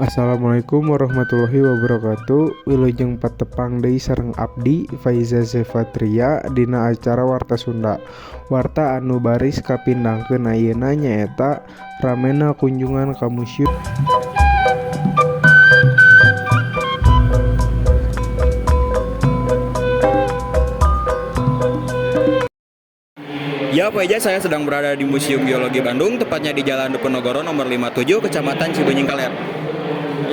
Assalamualaikum warahmatullahi wabarakatuh. Wilujeng patepang deui sareng abdi Faiza Zefatria dina acara Warta Sunda. Warta anu baris kapindangkeun ayeuna nyaeta ramena kunjungan ka museum. Ya, Pak Eja, saya sedang berada di Museum Geologi Bandung, tepatnya di Jalan Diponegoro nomor 57, Kecamatan Cibeunying Kaler.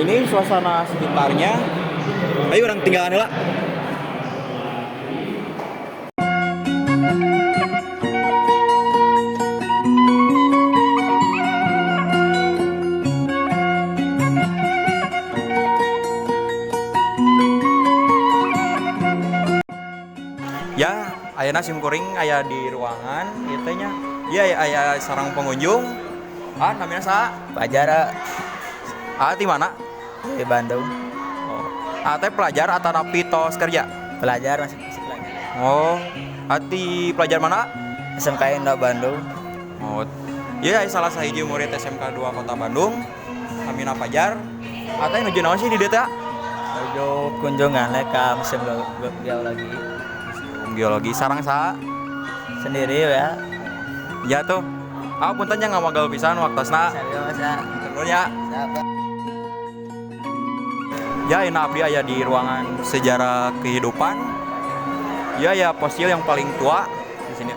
Ini suasana sekitarnya. Ayo urang tinggalan lah. Ya, ayeuna sim kuring aya di ruangan ieu teh nya. Iya, ya, aya sareng pengunjung. Ah, namanya saha? Pajara. Ah, di mana? Di Bandung. Oh. Ah, teh pelajar atau napi tos kerja? Pelajar, masih masih pelajar. Oh, ati pelajar mana? SMKN 2 Bandung. Oh, iya, salah sahiji murid SMK 2 Kota Bandung. Amina Pajar. Ah, teh nuju naon sih di dieu teh? Nuju kunjungan le ke Museum Geologi. Museum Geologi sareng saha? Sendiri ya. Ya tuh. Ah, punten nya ngawagel pisan waktosna. Serius ya. Nuhun ya. Siapa? Ya, ini abdi aya di ruangan sejarah kehidupan. Ya, ya fosil yang paling tua di sini.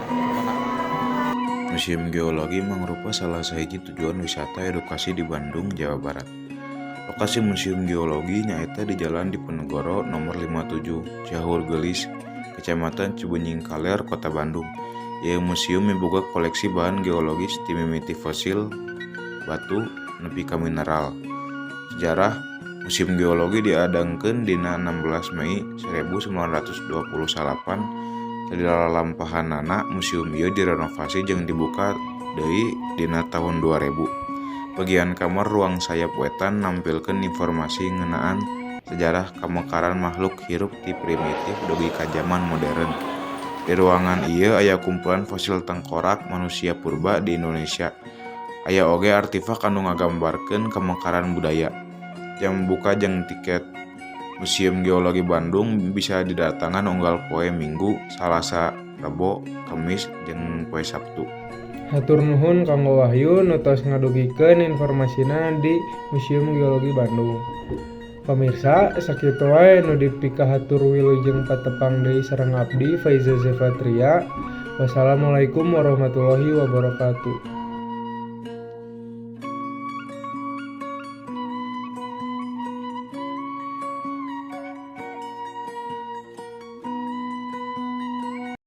Museum Geologi mangrupa salah sahiji tujuan wisata edukasi di Bandung, Jawa Barat. Lokasi Museum Geologi nyaeta di Jalan Diponegoro nomor 57, Cihaurgeulis, Kecamatan Cibeunying Kaler, Kota Bandung. Ieu museum miboga koleksi bahan geologis ti mimiti fosil, batu, nepi ka mineral. Sejarah Museum Geologi diadangkeun dina 16 Mei 1929. Salalampahanana museum ieu direnovasi jeung dibuka deui dina tahun 2000. Bagian kamar ruang sayap wetan nampilkeun informasi ngeunaan sejarah kamekaran makhluk hirup ti primitif dugi ka jaman modern. Di ruangan ieu aya kumpulan fosil tengkorak manusia purba di Indonesia. Aya oge artefak anu ngagambarkeun kamekaran budaya. Jam buka jeung tiket Museum Geologi Bandung bisa didatangan unggal poe Minggu, Salasa, Rebo, Kemis, jeung poe Sabtu. Hatur nuhun kanggo Wahyu nu tos ngadugikeun informasina di Museum Geologi Bandung. Pamirsa, sakitu wae nu dipikahatur, wilujeng patepang deui sareng abdi Faiza Zefatria. Wassalamualaikum warahmatullahi wabarakatuh.